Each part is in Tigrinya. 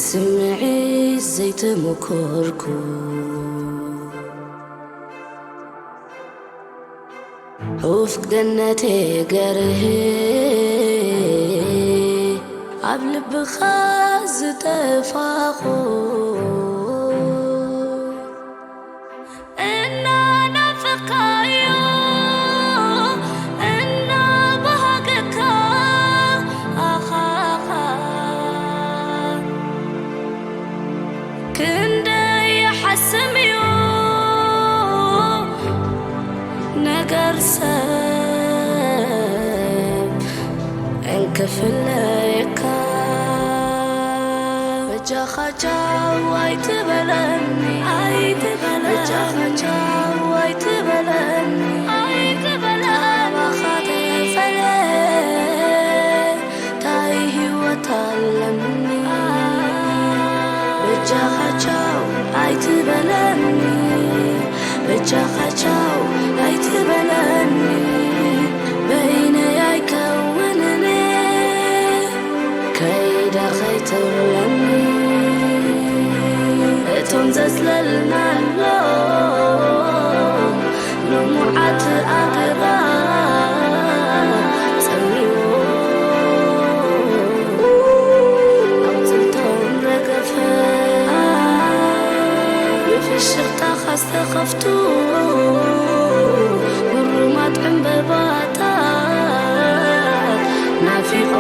ስምዒት ዘይተመኮርኩ ዑፍ ገነቴ ገርህ ኣብ ልብኻ ዝጠፋኹ እናናፈኻዮ እናባሃገካ ኣኻኻ ክንደይ ይሓስም እዩ ነገር ሰብ እንክፍለየካ በጃኻ ቻው ኣይትበለኒ ኣይትበለኒ በጃኻ ቻው ኣይትበለኒ ኣይትበለኒ ካባኻ ተፈለ ታይ ህይወት ኣለኒ በጃኻ ቻው ኣይትበለኒ በጃኻ ቻው ኣይትበለኒ በይነይ ኣይከውንን ከይደ ከይትብለኒ እቶም ዘጽለልናሎም ልሙዓት ኣገባብ ጸሚዎ ኣውጽልቶም ረገፈ ብፍሽኽታኻ ዝተኸፍቱ ግሩማት ዕምበባታት ናፊቖምኻ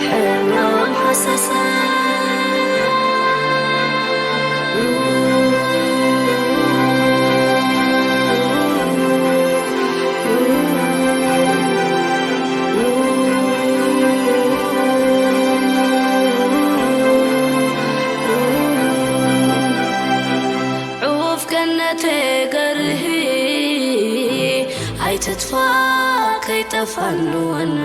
ሕብሮም ሃሰሰ ዑፍ ገነተ ገርሂ ኣይትጥፋ ከይጠፋንወኒ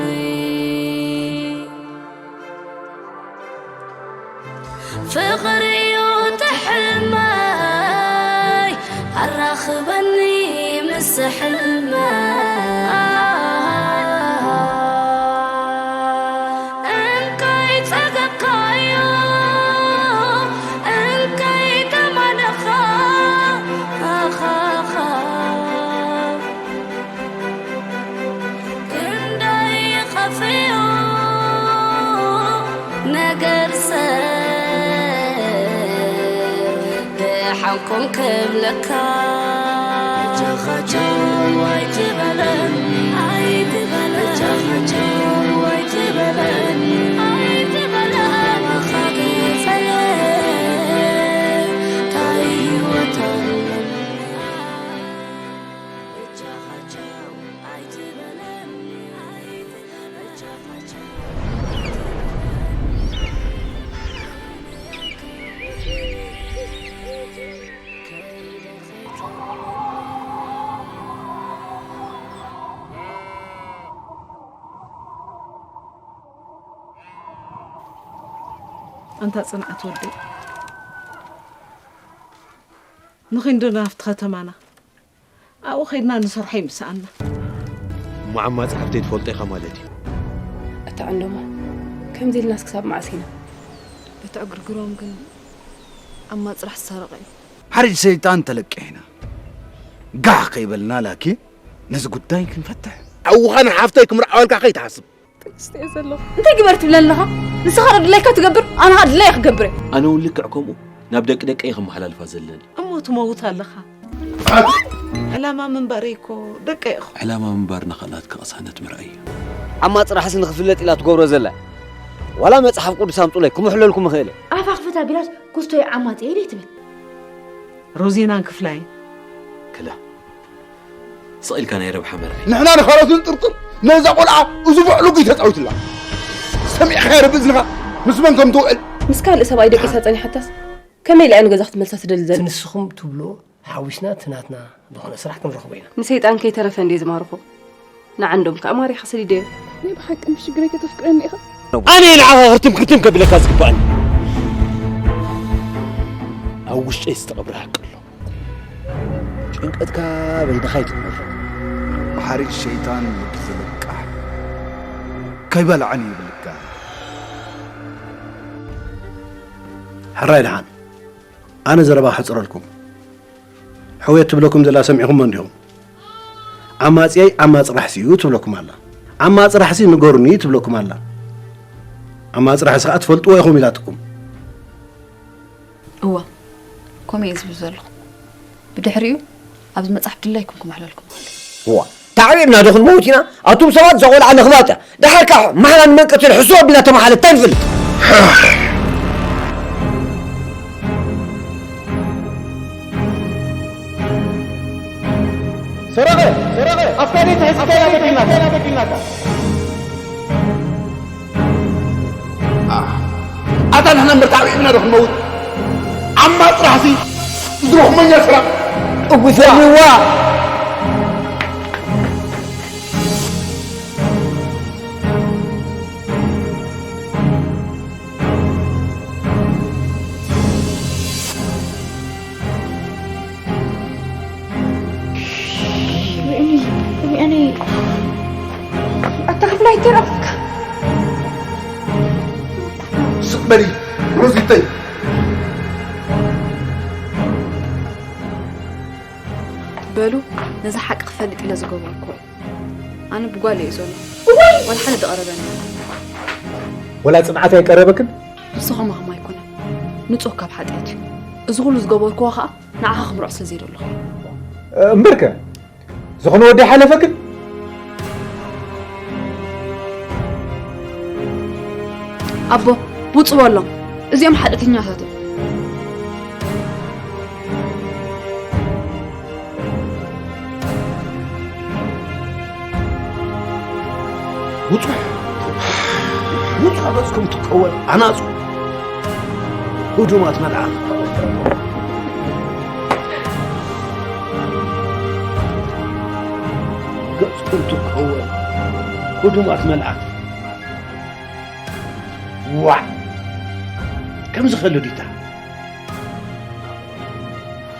ፍቕሪ እዩ ትሕልመይ ኣራኽበኒ ምስ ሕልመይ እንካይ ጸገብካዮ እንካይ ከማነኻ ኣኻኻ ክንደይ ይኸፍዮ ነገር ሰብ ደሓንኩም ክብለካ ጃኻቸው ኣይትበለኒ ኣይትበለኒ ጃኻቸው ኣይትበለኒ ኣይትበለኒ ታይ ህይወት ኣለኒ ኣንታ ጽንዓት ወደይ፣ ንኺንዶ ናብቲ ከተማና ኣብኡ ኸይድና ንሰርሖ ይምስኣና። እሞ ዓማጺ ሓፍተይ ትፈልጦ ኢኻ ማለት እዩ። ኣታ ዓንዶሞ፣ ከምዚ ኢልናስ ክሳብ መዓስ ኢና? በቲ ዕግርግሮም ግን ዓማጺ ጥራሕ ዝሰርቕ እዩ። ሓሪጅ ሰይጣን ተለቂሕና ጋሕ ከይበልና ላኪ ነዚ ጉዳይ ክንፈትሕ። ኣውኻ ንሓፍተይ ክምርዓወልካ ከይትሓስብ። ትዕግስቲ እየ ዘለኹ። እንታይ ግበር ትብለኒ ኣለኻ? ንስኻ ዶ ድላይካ ትገብር፣ ኣነ ኸኣ ድላየ ክገብር እየ። ኣነ እውን ልክዕ ከምኡ ናብ ደቂ ደቀይ ከመሓላልፋ ዘለኒ። እሞ ትመውት ኣለኻ። ዕላማ ምንባረይ እኮ ደቀይ ኢኹም። ዕላማ ምንባር ንኻልኣት ከቕሳነት ምርኣይ እዩ። ዓማጺ ጥራሕስ ንኽፍለጥ ኢላ ትገብሮ ዘላ። ዋላ መጽሓፍ ቅዱስ ኣምጹለይ ክምሕለልኩም እኽእል እየ። ኣፋ ክፈት ኣቢላስ ኩስቶይ ዓማጺ ኢለ ትብል። ሮዜናን ክፍላይን። ክላ። ስቕ ኢልካ ናይ ረብሓ መርኣይ። ንሕና ንኻልኦት ንጥርጥር፣ ነዛ ቆልዓ እዚ ብዕሉግ እዩ ተጻዊትላ። ሰሚዕካያ ዶ ብእዝንኻ ምስ መን ከም ትውዕል? ምስ ካልእ ሰብኣይ ደቂሳ ጸኒሓታስ ከመይ ኢላ እያ ንገዛ ክትመልሳ ትደሊ ዘላ? እቲ ንስኹም ትብልዎ ሓዊስና እቲ ናትና ዝኾነ ስራሕ ክንረኽቦ ኢና። ንሰይጣን ከይተረፈ እንድየ ዝማርኾ። ንዓንዶም ከኣ ማሪኻ ሰዲደዮ። ናይ ብሓቂ ምስ ሽግረይ ከተፍቅረኒ ኢኻ? ኣነ እየ ንዓኻ ክርትም ክርትም ከብለካ ዝግባኣኒ። ኣብ ውሽጠይ ዝተቐብረ ሓቂ ኣሎ። ጭንቀትካ በይንኻ ኣይትቕበሮ። ሓሪጅ ሸይጣን ልቢ ዝልቃሕ ከይበልዐን ይብልካ። ሕራይ ደሓን፣ ኣነ ዘረባ ክሕጽረልኩም። ሕውየት ትብለኩም ዘላ ሰሚዕኹሞ እንዲኹም። ዓማጺየይ ዓማጺ ራሕሲ እዩ ትብለኩም ኣላ። ዓማጺ ራሕሲ ንገሩኒ ትብለኩም ኣላ። ዓማጺ ራሕሲ ከኣ ትፈልጥዎ ኢኹም ኢላትኩም። እዋ፣ ከምኡ እየ ዝብል ዘለኹ። ብድሕሪኡ ኣብዚ መጽሓፍ ድላይኩም ክምሕለልኩም እኽእል። እዋ፣ ተዓቢርና ዶ ክንመውት ኢና? ኣቱም ሰባት እዛ ቆልዓ ነኽባጥ እያ። ደሓር ከዓ ማሕላ ንመንቀትን ሕሱ ኣቢልና ተመሓለት እንታይ ንፈልጥ? ሰረቐ! ሰረቐ! ኣፍካ ደይ ትሕዝ እንታይ ኢና በዲልናካ? ኣታ ንሕና እምበር ተዓቢርና ዶ ክንመውት? ዓማ ጥራሕሲ ዝረኽመኛ ስራሕ። እውሰድዋ! ሪእኒ ሪእኒ ኣታ ክብላይ ተረፍካ ስቕ በሊ ሮዚተይ። በሉ ነዚ ሓቂ ክፈልጥ ኢለ ዝገበርኩ። ኣነ ብጓል እየ ዘሎ። ዋላ ሓደ ዝቐረበኒ። ወላ ጽንዓት ኣይቀረበክን? ንሱ ከማኹም ኣይኮነን። ንጹህ ካብ ሓጢኣት እዩ። እዚ ኩሉ ዝገበርክዎ ከኣ ንዓኻ ክምርዖ ስለ ዘይደለኹ። እምበርከ ዝኾነ ወዲ ሓለፈክን? ኣቦ ውጹ በሎም። እዚኦም ሓጢኣተኛታት እዮም። ውጹ ውጹ ገጽኩም ትከወል ኣናጹ ህዱማት መልኣኽ ገጽኩም ትከወል ህዱማት መልኣኽ ዋዕ ከምዚ ከሉ ዲታ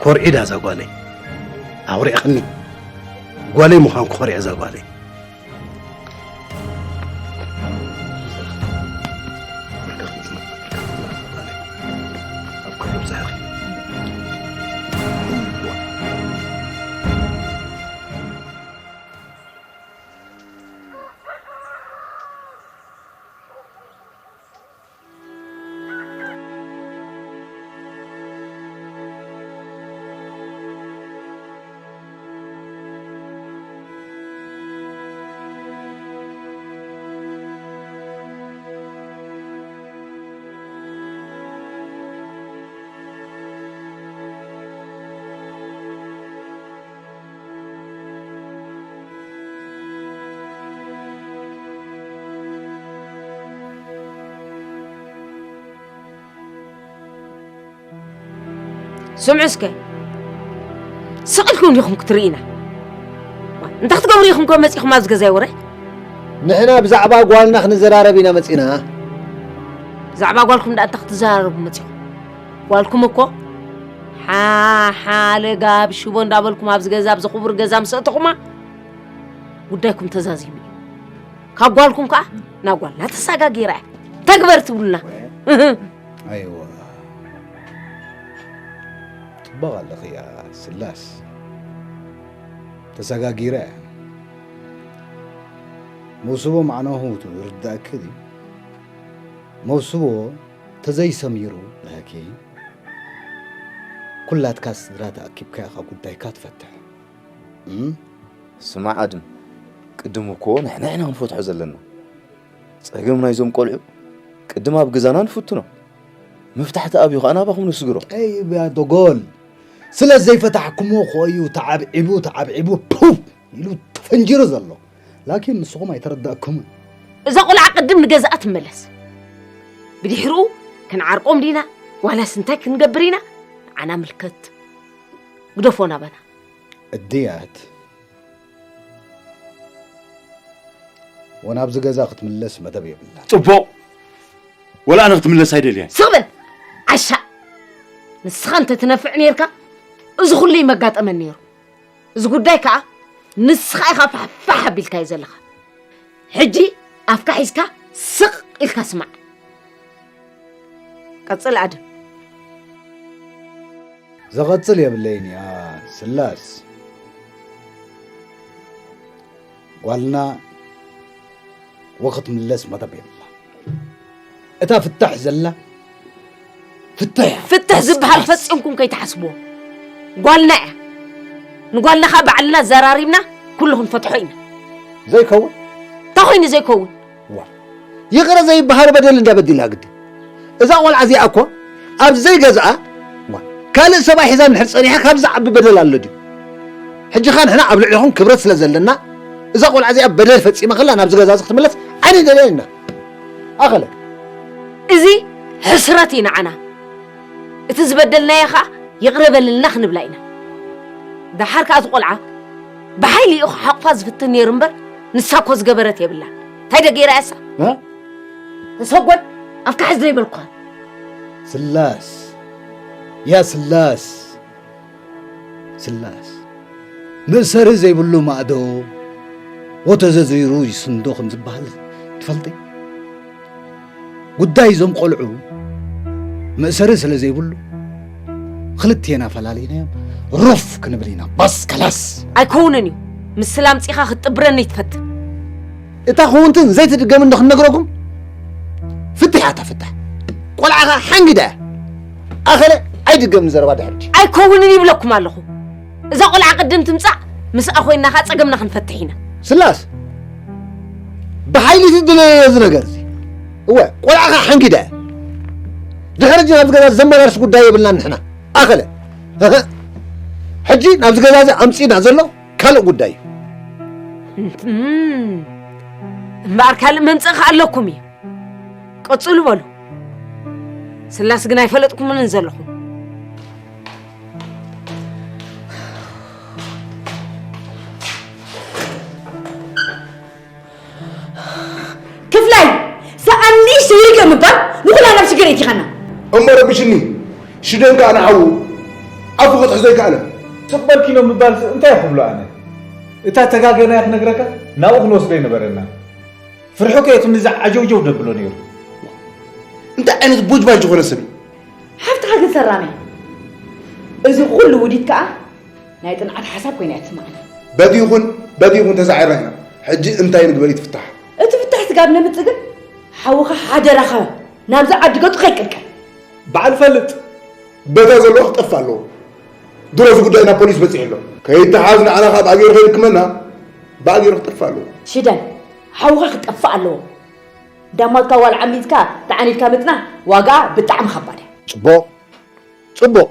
ኮርዒዳ እዛ ጓለይ ኣውሪዕኽኒ ጓለይ ምዃን ክኾርዕ እዛ ጓለይ ስምዑ እስከ ስቕ ኢልኩም ዲኹም ክትርእዩና? እንታይ ክትገብሩ ኢኹም ከ መጺኹም ኣብዚ ገዛይ ወረ? ንሕና ብዛዕባ ጓልና ክንዘራረብ ኢና መጺና። ብዛዕባ ጓልኩም ደኣ እንታይ ክትዘራረቡ መጺኹም? ጓልኩም እኮ ሓሓለ ጋብ ሽቦ እንዳበልኩም ኣብዚ ገዛ ኣብዚ ክቡር ገዛ ምስ ኣእተኹማ ጉዳይኩም ተዛዚሙ እዩ። ካብ ጓልኩም ከኣ ናብ ጓልና ተሰጋጊራ እያ ተግበር ትብሉና። ኣይዋ ጽቡቕ ኣለኽያ ስላስ ተሰጋጊረ እያ መውስቦ ማዕናሁ ይርዳእኪ ድዩ መውስቦ ተዘይሰሚሩ ለኪ ኩላትካ ስድራ ተኣኪብካ ኢኻ ጉዳይካ ትፈትሕ ስማዕ ኣድም ቅድም እኮ ንሕና ኢና ክንፈትሖ ዘለና ጸገም ናይዞም ቆልዑ ቅድም ኣብ ገዛና ንፍትኖ መፍታሕቲ ኣብዩ ከዓ ናባኹም ንስግሮ ያ ዶጎል ስለ ዘይፈታሕኩሞ ኮዩ ተዓብዒቡ ተዓብዒቡ ፑፍ ኢሉ ተፈንጂሩ ዘሎ ላኪን ንስኹም ኣይተረዳእኩምን እዛ ቆልዓ ቅድም ንገዛኣ ትመለስ ብድሕርኡ ክንዓርቆም ዲና ዋላስ እንታይ ክንገብር ኢና ንዓና ምልከት ግደፎ ናባና እድያት ወናብዚ ገዛ ክትምለስ መደብ የብላ ጽቡቕ ወላ ኣነ ክትምለስ ኣይደልያን ስቕ በል ዓሻ ንስኻ እንተ ትነፍዕ ነርካ እዚ ኩሉ ይመጋጠመን ነይሩ እዚ ጉዳይ ከዓ ንስኻ ኢኻ ፋሕፋሕ ኣቢልካዮ ዘለኻ ሕጂ ኣፍካ ሒዝካ ስቕ ኢልካ ስማዕ ቀጽል ኣድም ዘቐጽል የብለይን እያ ስላስ። ጓልና ወክትምለስ መደብ የብላ። እታ ፍታሕ ዘላ ፍትሕ እያ። ፍትሕ ዝበሃል ፈጺምኩም ከይትሓስብዎ። ጓልና እያ። ንጓልና ኸኣ ባዕልና ዘራሪብና ኩሉ ክንፈትሖ ኢና። ዘይከውን? እንታይ ኮይኑ ዘይከውን? ዋ፣ ይቕረ ዘይበሃል በደል እንዳ በዲላ ግዲ። እዛ ቆልዓ እዚኣ እኮ ኣብ ዘይገዝኣ፣ ዋ፣ ካልእ ሰብኣይ ሒዛ እንድሕር ጸኒሓ ካብዚ ዓቢ በደል ኣሎ ድዩ? ሕጂ ኸኣ ንሕና ኣብ ልዕሊኹም ክብረት ስለ ዘለና፣ እዛ ቆልዓ እዚኣ በደል ፈጺማ ከላ ናብዚ ገዛ እዚ ክትምለስ ኣይንደልያን ኢና። ኣኸለ። እዚ ሕስረት እዩ ንዓና። እቲ ዝበደልናዮ ኸኣ ይቕረ በልልና ክንብላ ኢና። ደሓር ከኣ እቲ ቆልዓ ብሓይሊ እዩ ክሓቑፋ ዝፍትን ነይሩ እምበር፣ ንሳ እኮ ዝገበረት የብላን። እንታይ ደ ገይራ እያሳ? እ? ተሰጎን ኣፍካ ሕዝ ዘይበልኩኻን። ስላስ፣ ያ ስላስ፣ ስላስ። መእሰሪ ዘይብሉ ማእዶ ወተዘዚሩ ይስንዶ ከም ዝበሃል ትፈልጢ? ጉዳይ እዞም ቆልዑ መእሰሪ ስለ ዘይብሉ፣ ክልቴና ፈላሊናዮም ሩፍ ክንብል ኢና። ባስ፣ ከላስ። ኣይከውንን እዩ። ምስላ ኣምጺኻ ክትጥብረኒ ትፈትን። እታ ክውንትን ዘይትድገምን ዶ ክንነግረኩም? ፍትሕ ኣታ ፍትሕ። ቆልዓኻ ሓንጊዳ እያ። ኣኸለ ኣይድገምን ዘረባ ድሕሪ። ኣይከውንን ይብለኩም ኣለኹ። እዛ ቆልዓ ቅድም ትምጻእ፣ ምስኣ ኮይንና ኸኣ ጸገምና ክንፈትሕ ኢና። ስላስ፣ ብሓይሊ ትድለዮ እዚ ነገር እዚ። እወ፣ ቆልዓኻ ሓንጊዳ እያ። ድሕሪ እዚ ናብዚ ገዛ ዘመላልስ ጉዳይ የብልናን ንሕና። ኣኸለ። እህ። ሕጂ ናብዚ ገዛ እዚ ኣምጺእና ዘሎ ካልእ ጉዳይ እዩ። እም፣ እምበኣር ካልእ መምጽኢ ከኣ ኣለኩም እዩ። ቀጽሉ በሉ። ስላስ ግን ኣይፈለጥኩምን ዘለኹም። ክፍላይ፣ ሰኣን ንእሽተይ ርግእ ምባል ንኹላና ኣብ ሽግር የእቲኻና። እሞ ረቢሽኒ፣ ሽደን ከኣ ንሓዉ ኣፉ ክትሕዞ ኣይከኣለን። ስቕ በልኪ ዶ ምባል እንታይ ክብሎ ኣነ? እታ ተጋገናያ ክነግረካ ናብኡ ክንወስዶ ኣይነበረና። ፍርሑ ከ የትም ንዛ ዓጀውጀው ደብሎ ነይሩ። እንታይ ዓይነት ቡጅባጅ ዝኾነ ሰብ እዩ? ሓፍትኻ ግን ሰራመ። እዚ ኩሉ ውዲት ከኣ ናይ ጽንዓት ሓሳብ ኮይና እያ ትስምዓኒ። በቲ ይኹን በቲ ይኹን ተሳዒርና ኢና። ሕጂ እንታይ ንግበር እዩ እቲ ፍታሕ? እቲ ፍታሕ ስጋብ ነምጽእ ግን ሓውኻ ሓደራኻ ናብዚ ዓዲ ገጹ ከይቅልቀል። በዓል ፈልጥ፣ በታ ዘለዎ ክጠፍእ ኣለዎ። ድሮ እዚ ጉዳይ ናብ ፖሊስ በጺሑ ኣሎ። ከይተሓዝ ንዓና ካብ ኣገይሩ ከይልክመና ብኣገይሩ ክጠፍእ ኣለዎ። ሽደን፣ ሓውኻ ክጠፍእ ኣለዎ። እንዳማትካ ዋላ ዓሚጽካ ተዓኒድካ ምጽናሕ ዋጋኣ ብጣዕሚ ከባድ እያ። ጽቡቕ፣ ጽቡቕ።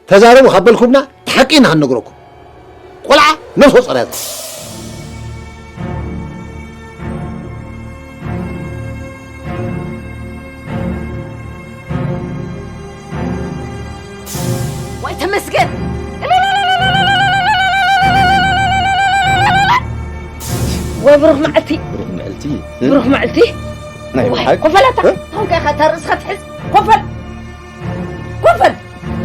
ተዛረቡ ካብ በልኩምና፣ እቲ ሓቂ ኢና ክንነግረኩም። ቆልዓ ነፍሰ ጾር እያ። ዋይ ተመስገን። ወይ ብሩኽ መዓልቲ። ብሩኽ መዓልቲ። ብሩኽ መዓልቲ። ናይ ዋይ፣ ብሓቂ? ኮፈላታ። እ? ታንካ ኢኻ እታ ርእስኻ ትሕዝ? ኮፈል። ኮፈል።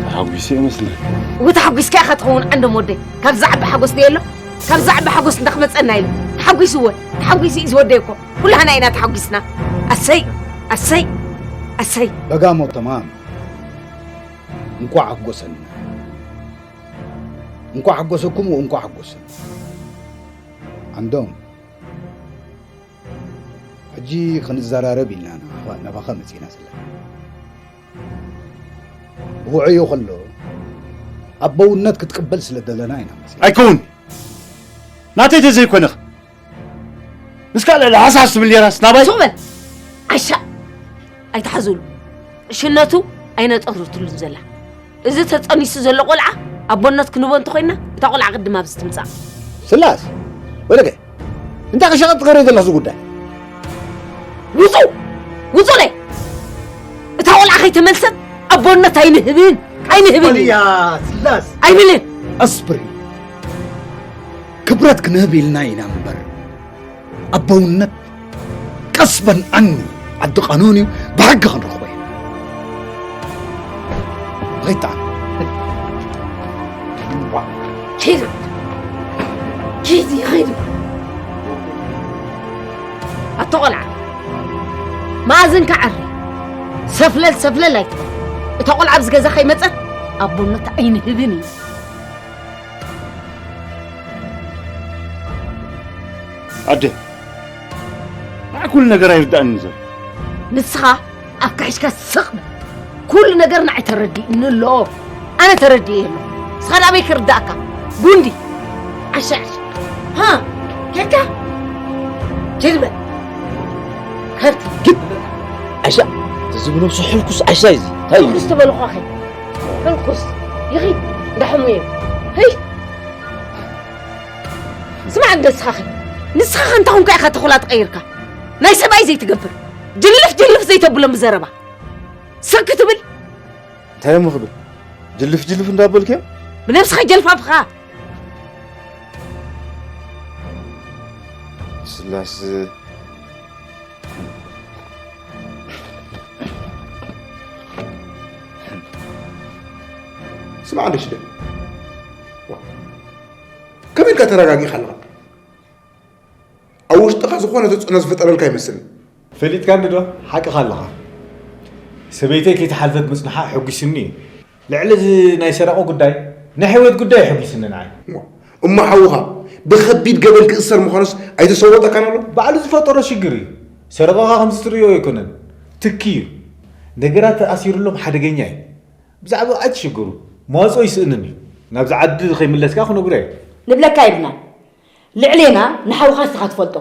ተሓጒሰ ይመስለኒ። እወ፣ ተሓጒስካ ኢኻ ትኸውን ዓንዶም ወደይ። ካብ ዝዓቢ ሓጎስ ድየ ኣሎ? ካብ ዝዓቢ ሓጎስ እንዳ ክመጸና ኢሉ። ተሓጒሱ እወ። ተሓጒሱ እዩ ዝወደይ እኮ። ኩላህና ኢና ተሓጒስና። ኣሰይ፣ ኣሰይ፣ ኣሰይ። በጋሞ ተማም። እንኳዕ ሓጎሰና። እንኳዕ ሓጎሰኩም ወእንኳዕ ሓጎሰና። ዓንዶም። ሕጂ ክንዘራረብ ኢልና ኢና ናባኻ መጺእና ዘለና። ብውዕዮ ከሎ ኣቦውነት ክትቅበል ስለ ደለና ኢና መጺእና። ኣይከውን። ናተይ ተዘይኮነኽ። ንስካ ልዕሊ ሃሳስ ትብል ኔራስ ናባይ? ሱቕ በል። ዓሻ። ኣይትሓዙሉ። ዕሽነቱ ኣይነጠርትሉን ዘላ። እዚ ተጸኒሱ ዘሎ ቆልዓ ኣቦነት ክንቦ እንተኾይንና፣ እታ ቆልዓ ቅድም ኣብዚ ትምጻእ። ስላስ፣ ወለገ፣ እንታይ ክሸቐጥ ትገብሪ ዘለኹ እዚ ጉዳይ? ውጹ! ውጹለይ! እታ ቆልዓ ከይተመልሰት ኣቦነት ኣይንህብን፣ ኣይንህብን። ወልያ ስላስ! ኣይብልን! ኣስብሪ። ክብረት ክንህብ ኢልና ኢና እምበር፣ ኣቦውነት ቀስ በል ዓኒ ዓዲ ቃኖን እዩ፣ ብሕጊ ክንረኽቦ ኢና። ኸይጣን። ኪድ። ኪድ ይኸይድ። ኣቶ ቆልዓ፣ መኣዝን ከዓሪ። ሰፍለል ሰፍለል ኣይትበል። እታ ቆልዓ ኣብዚ ገዛ ከይመጸት ኣቦነት ኣይንህብን እዩ። ኣደ፣ ንዓይ ኩሉ ነገር ኣይርዳእን ዘሎ። ንስኻ ኣካሒሽካ ስቕ በል። ኩሉ ነገር ንዓይ ተረዲእኒ ኣሎ። ኣነ ተረዲኤ ኣሎ። ንስኻ ናበይ ክርዳእካ? ጉንዲ። ዓሻ፣ ዓሻ። ሃ፣ ሄድካ? ኪድ በል። ከብቲ። ግድ። ዓሻ፣ እዚ ብነብሱ ሕልኩስ ዓሻ እዩ እዚ። እንታይ እዩ? ሕልኩስ ተበልኳኸ። ሕልኩስ። ይኺድ። እንዳሕሙየ። ህይ። ስማዕ እንደ ንስኻኸ። ንስኻኸ እንታይ ኮንካ ኢኻ ተኹላ ተቐይርካ? ናይ ሰብኣይ ዘይትገብር። ጅልፍ ጅልፍ ዘይተብሎም ብዘረባ። ስቕ ክትብል። እንታይ እሞ ክብል? ጅልፍ ጅልፍ እንዳበልክዮ? ብነብስኻ ጀልፋፍኻ። ስላስ ስማዕ፣ ደሽ ደ-፣ ዋ፣ ከመይ ኢልካ ተረጋጊኻ ኣለኻ? ኣብ ውሽጥኻ ዝኾነ ተጽዕኖ ዝፈጠረልካ ይመስል። ፈሊጥካኒ ዶ? ሓቅኻ ኣለኻ። ሰበይተይ ከይተሓልፈት ምጽንሓ ኣሐጒስኒ እዩ። ልዕሊ እዚ ናይ ሰረቐ ጉዳይ፣ ናይ ሕውየት ጉዳይ ኣሐጒስኒ ንዓይ። እሞ፣ እሞ ሓውኻ ብኸቢድ ገበን ክእሰር ምዃኑስ ኣይተሰወጠካን ኣሎ? ባዕሉ ዝፈጠሮ ሽግር እዩ። ሰረቐኻ ከምዚ ትርእዮ ኣይኮነን። ትኪ እዩ። ነገራት ተኣሲሩሎም ሓደገኛ እዩ። ብዛዕባ ኣይትሽገሩ። መዋጽኦ ይስእንን እዩ። ናብዚ ዓዲ ከይምለስካ ክነግሮ እየ። ንብለካ ኢልና። ልዕሌና ንሓውኻ ንስኻ ትፈልጦ።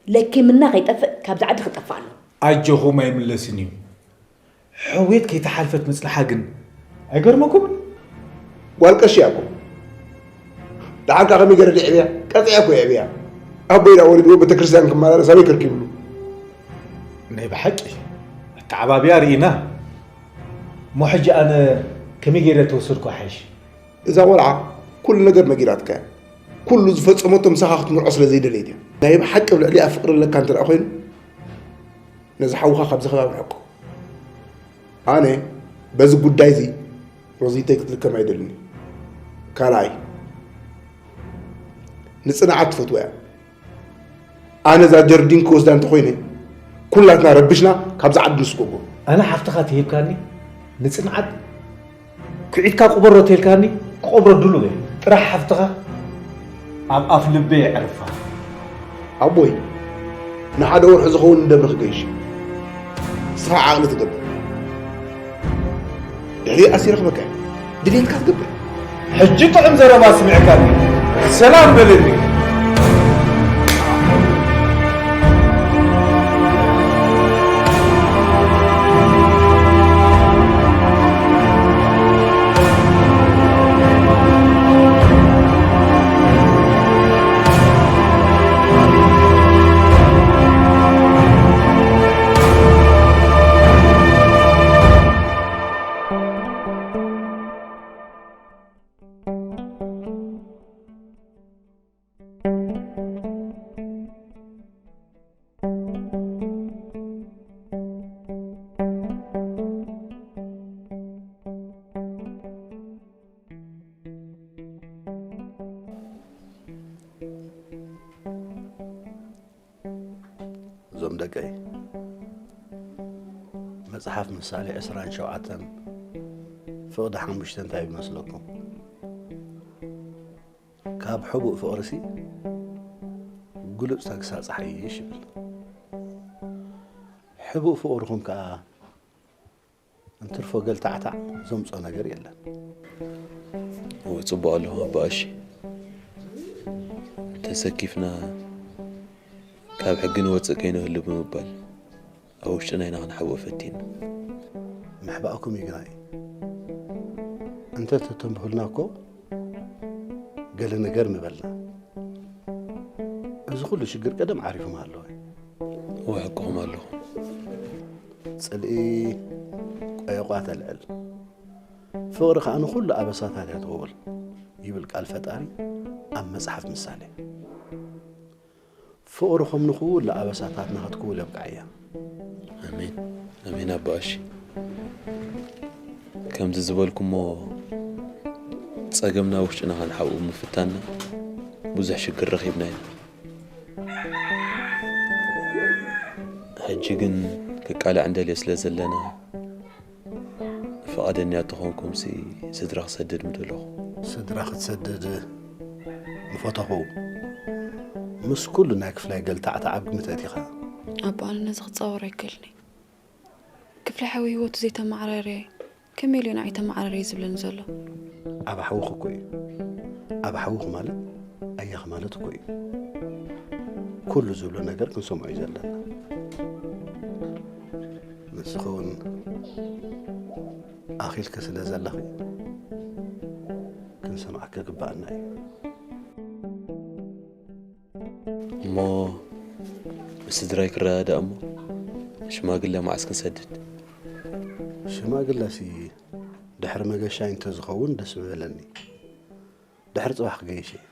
ለኪምና ከይጠፍእ ካብዚ ዓዲ ክጠፍእ ኣሎ። ኣጆኹም ኣይምለስን እዩ። ሕውየት ከይተሓልፈት ምጽንሓ ግን ኣይገርመኩምን? ጓል ቀሺ እያ እኮ። ደሓን ከ ከመይ ገይረ ድየ የዕብያ? ቀጺዐ እኮ የዕብያ። ኣቦይ ዳ ወሊድዎ ቤተክርስትያን ክመላለስ ኣበይ ከርኪብሉ? ናይ ብሓቂ ኣተዓባብያ ርኢና። እሞ ሕጂ ኣነ ከመይ ገይረ ተወሰድኩ ሓይሽ? እዛ ቆልዓ ኩሉ ነገር ነጊራትካ እያ። ኩሉ ዝፈጸመቶ ምሳኻ ክትምርዖ ስለ ዘይደለየት እያ። ናይ ብሓቂ ኣብ ልዕሊኣ ፍቕሪ ኣለካ እንተ ደኣ ኮይኑ፣ ነዚ ሓውኻ ካብዚ ከባቢ ርሕቆ። ኣነ በዚ ጉዳይ እዚ ሮዚተይ ክትልከም ኣይደልን። ካልኣይ፣ ንጽንዓት ትፈትዋ እያ። ኣነ እዛ ጀርዲን ክወስዳ እንተኾይነ፣ ኩላትና ረብሽና ካብዛ ዓዲ ንስጎጎ። ኣነ ሓፍትኻ ተሂብካኒ፣ ንጽንዓት ኩዒትካ ቅበሮ ተልካኒ፣ ክቐብሮ ድሉው እየ። ጥራሕ ሓፍትኻ ኣብ ኣፍ ልበይ የዕርፋ። ኣቦይ፣ ንሓደ ወርሒ ዝኸውን ንደብሪ ክገይሽ። ንስኻ ዓቕሊ ትገብር። ድሕሪ ኣሲረ ክበካ እየ። ድሌትካ ትገብር። ሕጂ ጥዑም ዘረባ ስሚዕካኒ። ሰላም በለኒ። እዞም ደቀይ፣ መጽሓፍ ምሳሌ ዕስራን ሸውዓተን ፍቕዲ ሓሙሽተ እንታይ ይመስለኩም? ካብ ሕቡእ ፍቕርሲ ግሉጽ ተግሳጽ ሓይሽ ይብል። ሕቡእ ፍቕርኹም ከኣ እንትርፎ ገልታዕታዕ ዘምጾ ነገር የለን። እወ፣ ጽቡቕ ኣለኹም ኣባ ቀሺ። ተሰኪፍና ካብ ሕጊ ንወጽእ ከይንህሉ ብምባል ኣብ ውሽጥና ኢና ክንሓብኦ ፈቲና። ምሕባእኩም ይግናይ። እንተ ተተንብሁልና እኮ ገለ ነገር ምበልና። እዚ ኩሉ ሽግር ቀደም ዓሪፉ ምሃለወ። እወ፣ ሓቅኹም ኣለኹም። ጽልኢ ቆየቋ ተልዕል፣ ፍቕሪ ከኣ ንኹሉ ኣበሳታት እያ ትኽውል ይብል ቃል ፈጣሪ ኣብ መጽሓፍ ምሳሌ። ፍቕርኹም ንኹሉ ኣበሳታትና ክትክውል የብቅዓያ። ኣሜን፣ ኣሜን ኣባ ቀሺ። ከምዚ ዝበልኩሞ ጸገምና ውሽጥና ከንሓብኡ ምፍታንና ብዙሕ ሽግር ረኺብና ኢና። ሕጂ ግን ክቃላዕ እንደልዮ ስለ ዘለና፣ ፍቓደኛ ተኾንኩምሲ ስድራ ክሰድድ ምደለኹ። ስድራ ክትሰድድ ምፈተኹ። ምስ ኩሉ ናይ ክፍላይ ገልታዕታዕ ኣብ ግምት ኣእቲኻ። ኣቦ፣ ኣነ ነዚ ክጻወሮ ኣይክእልን እየ። ክፍለ ሓዊ ህይወቱ ዘይተመዓራረየ፣ ከመይ ኢሉ እዩ ንዓይ ተመዓራረየ ዝብለኒ ዘሎ? ኣብ ሓውኽ እኮ እዩ። ኣብ ሓውኽ ማለት ኣያኽ ማለት እኮ እዩ። ኩሉ ዝብሎ ነገር ክንሰምዖ እዩ ዘለና። ንስኺ እውን ኣኺልኪ ስለ ዘለኺ ክንሰምዓኪ ክግባኣና እዩ። እሞ ምስ ስድራይ ክረዳዳእ እሞ ሽማግለ መዓስ ክንሰድድ? ሽማግለሲ ድሕሪ መገሻይ እንተዝኸውን ደስ ምበለኒ። ድሕሪ ጽባሕ ክገይሽ እየ።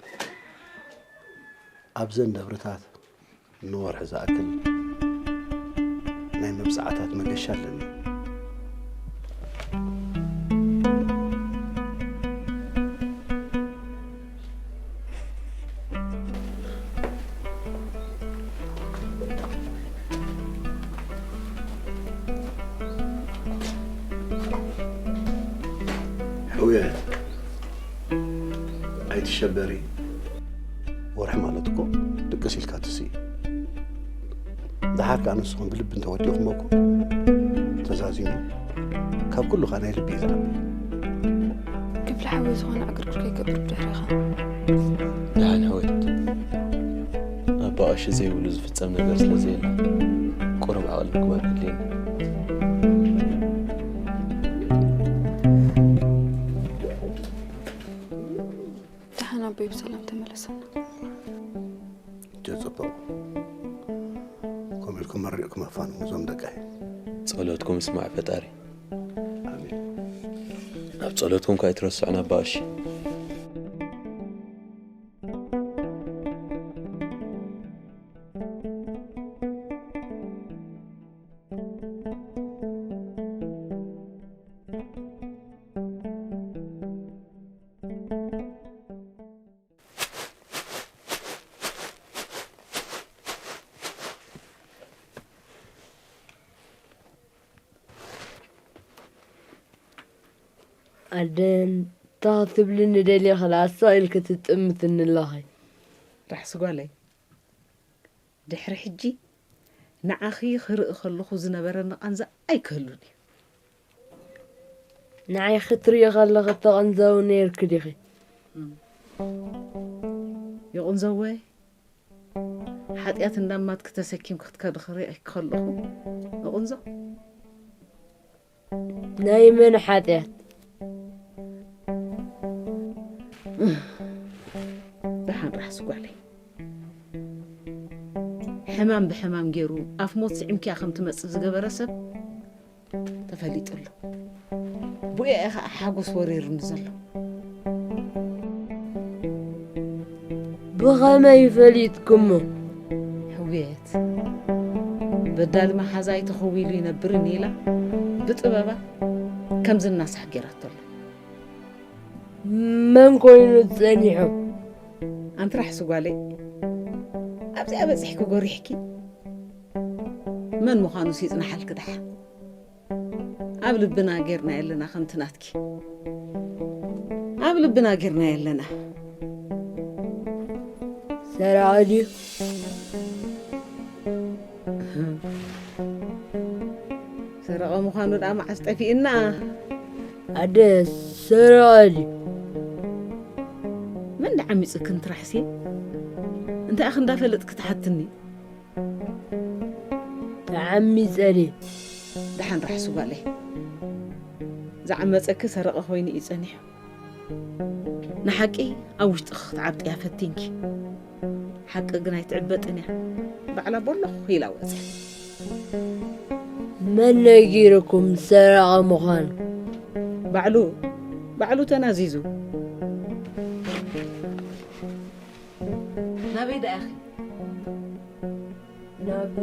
ኣብዘን ደብርታት ንወርሒ ዝኣክል ናይ መብጽዓታት መገሻ ኣለኒ። ሕውየት፣ ኣይትሸበሪ። ወርሒ ማለት እኮ ድቅስ ኢልካ ትስኢ። ደሓር ከኣ ንስኹም ብልቢ እንተወዲእኹሞ እኮ ተዛዚሙ ካብ ኩሉ ከኣ ናይ ልቢ እዩ ዝዓቢ። ክፍሊ ሓወይ ዝኾነ ዕግርግር ከይገብር ብድሕሬኻ። ደሓን ሕውየት፣ ኣባ ቀሺ ዘይብሉ ዝፍጸም ነገር ስለ ዘየለ ቁሩብ ዓቕሊ ምግባር ከድልየኒ። ደሓን ኣቦይ ብሰላም ተመለሰና። እጀ ጽቡቕ። ከምኡ ኢልኩም መሪቕኩም ኣፋንዉ እዞም ደቀይ። ጸሎትኩም ይስማዕ ፈጣሪ። ኣሜን። ኣብ ጸሎትኩም ከኣ ኣይትረስዑና ኣባ ቀሺ። ኣደ እንታይ ክትብልኒ ደሊኺ ደኣ ስቕ ኢልኪ ትጥምትኒ ኣለኺ። ራሕሲ ጓለይ፣ ድሕሪ ሕጂ ንዓኺ ክርኢ ከለኹ ዝነበረኒ ቃንዛ ኣይክህሉን እዩ። ንዓይ ክትርኢ ከለኺ ትቕንዘዊ ነይርኪ ዲኺ? እም። ይቕንዘወ፣ ሓጢኣት እንዳማትኪ ተሰኪምኪ ክትከዲ ክርኢ ከለኹ እቕንዞ። ናይ መን ሓጢኣት? ደሓን ራሕሲ ጓለይ። ሕማም ብሕማም ገይሩ ኣፍ ሞት ስዒምኪያ ከም ትመጽእ ዝገበረ ሰብ ተፈሊጡ ኣሎ። ብኡ እየ ኸዓ ሓጎስ ወሪሩኒ ዘሎ። ብኸመይ ፈሊጥኩሞ? ሕውየት፣ በዳሊ መሓዛይ ተኸዊሉ ይነብርን ኢላ ብጥበባ ከም ዝናሳሕ ገይራቶ ኣላ። መን ኮይኑ ጸኒሑ? ኣንቲ ራሕሲ ጓለይ፣ ኣብዚኣ በጺሕኪ ጎሪሕኪ። መን ምዃኑስ ይጽናሓልኪ ደሓን። ኣብ ልብና ጌርና የለና ከምቲ ናትኪ። ኣብ ልብና ጌርና የለና። ሰራቒ ድዩ? ሰረቐ ምዃኑ ደኣ መዓስ ጠፊእና? ኣደ ሰረቐ ድዩ? መን ደኣ ዓሚጹክን ትራሕሲ? እንታይ ኢኺ እንዳፈለጥኪ ትሓትኒ? ተዓሚጸ ድየ? ደሓን ራሕሲ ጓለይ። ዝዓመጸኪ ሰረቐ ኮይኑ እዩ ጸኒሑ። ንሓቂ ኣብ ውሽጥኺ ክትዓብጥያ ፈቲንኪ። ሓቂ ግን ኣይትዕበጥን እያ። ባዕላ ቦሎኽ ኢላ ወጽያ። መን ነጊርኩም ሰረቐ ምዃኑ? ባዕሉ፣ ባዕሉ ተናዚዙ። ናበይ ደኣ ኢኺ? ናብ፣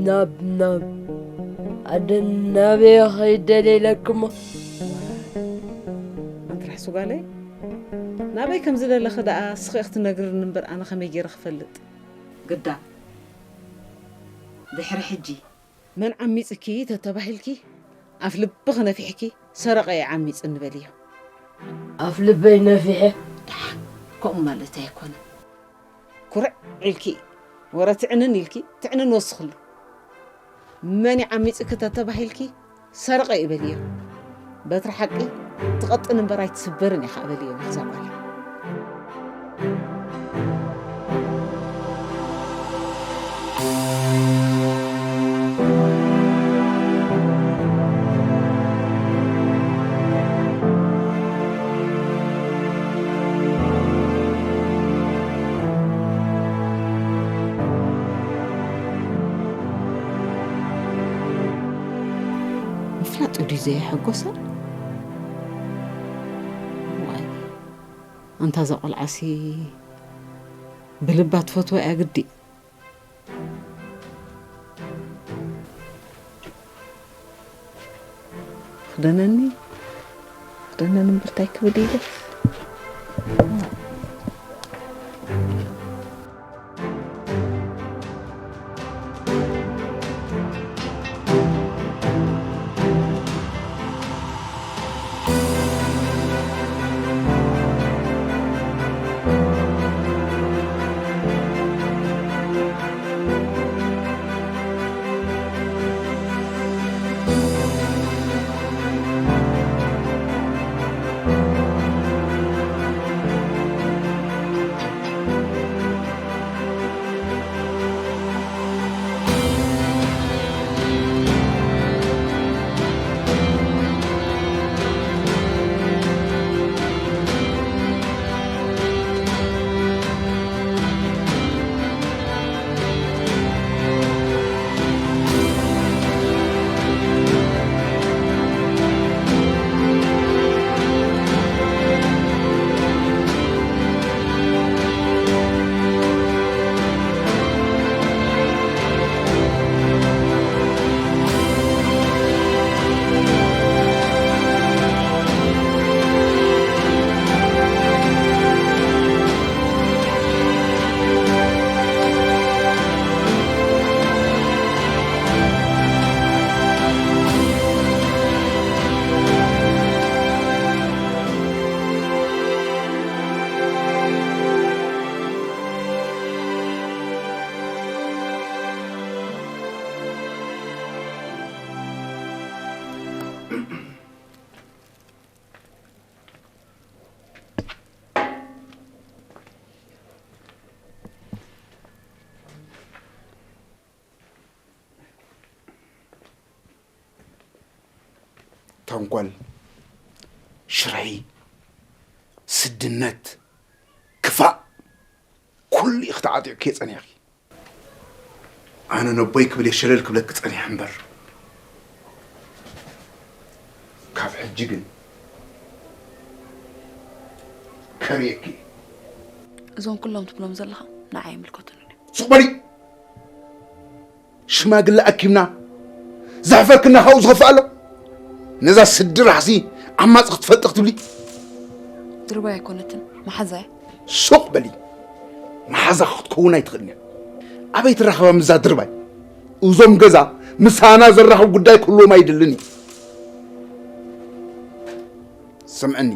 ናብ፣ ናብ፣ ኣደ ናበይ ኸይደ ኢለክሞ? ኣንቲ ራሕሲ ጓለይ፣ ናበይ ከም ዝደለኺ ደኣ እስኺ ኢኺ ትነግርኒ እምበር ኣነ ከመይ ገይረ ክፈልጥ? ግዳ፣ ድሕሪ ሕጂ መን ዓሚጽኪ ተተባሂልኪ፣ ኣፍ ልብኺ ነፊሕኪ ሰረቐ እየ ዓሚጽኒ በልዮ። ኣፍ ልበይ ነፊሐ? ደሓን፣ ከምኡ ማለት ኣይኮነን። ኩርዕ ኢልኪ ወረ ትዕንን ኢልኪ ትዕንን ወስኽሉ። መን ይዓሚጽኪ ተተባሂልኪ ሰረቐ እዩ በልዮ። በትሪ ሓቂ ትቐጥን እምበር ኣይትስበርን ኢኻ በልዮ ነዛ ጓል። ምፍላጥ ድዩ ዘየሐጎሳ? ዋይ፣ ኣንታ እዛ ቆልዓሲ ብልባ ትፈትዎ እያ ግዲ። ክደነኒ፣ ክደነኒ እምበር እንታይ ክብል ኢለ። ተንኮል፣ ሽርሒ፣ ስድነት፣ ክፋእ፣ ኩሉ ኢኺ ተዓጢቕክዮ ጸኒሕኪ። ኣነ ነቦይ ክብል እየ ሸለል ክብለኪ ጸኒሐ እምበር፣ ካብ ሕጂ ግን ከርእየኪ። እዞም ኩሎም ትብሎም ዘለኻ ንዓይ ኣይምልከቱንን እዮም። ሱቕ በሊ! ሽማግለ ኣኪብና ዘሕፈርክና ካብኡ ዝኸፍእ ኣሎ? ነዛ ስድራኽሲ ዓማጺ ክትፈልጢ ክትብሊ? ድርባይ ኣይኮነትን፣ መሓዛ እያ። ሱቕ በሊ። መሓዛ ክትከውን ኣይትኽእልን እያ። ኣበይ ትራኸባ ምስዛ ድርባይ? እዞም ገዛ ምሳና ዘራኽብ ጉዳይ ክህልዎም ኣይደልን እዩ። ስምዕኒ፣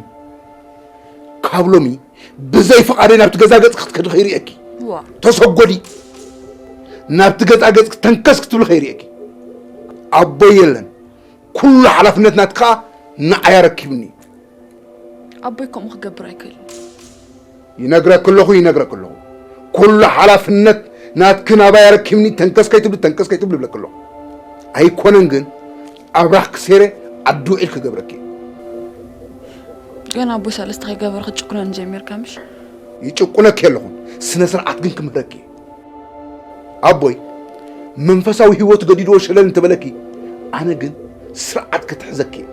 ካብ ሎሚ ብዘይ ፍቓደይ ናብቲ ገዛ ገጽ ክትከዲ ከይርእየኪ። ዋ። ተሰጎዲ። ናብቲ ገዛ ገጽ ተንከስ ክትብሊ ከይርእየኪ። ኣቦይ የለን። ኩሉ ሓላፍነት ናትካ ንዓይ ኣረኪብኒ። ኣቦይ ከምኡ ክገብር ኣይክእልን። ይነግረኪ ኣለኹ፣ ይነግረኪ ኣለኹ። ኩሉ ሓላፍነት ናትኪ ናባይ ኣረኪብኒ፣ ተንከስ ከይትብሊ፣ ተንከስ ከይትብሊ እብለኪ ኣለኹ። ኣይኮነን ግን ኣብራኽ ክሴረ ዓዲ ውዒል ክገብረኪ። ገና ኣቦይ ሰለስተ ከይገበረ ክትጭቁነኒ ጀሚርካ ምሽ? ይጭቁነኪ ኣለኹን፣ ስነ ስርዓት ግን ክምህረኪ። ኣቦይ መንፈሳዊ ህይወት ገዲድዎ ሸለል እንተበለኪ፣ ኣነ ግን ስርዓት ክትሕዘኪ እየ።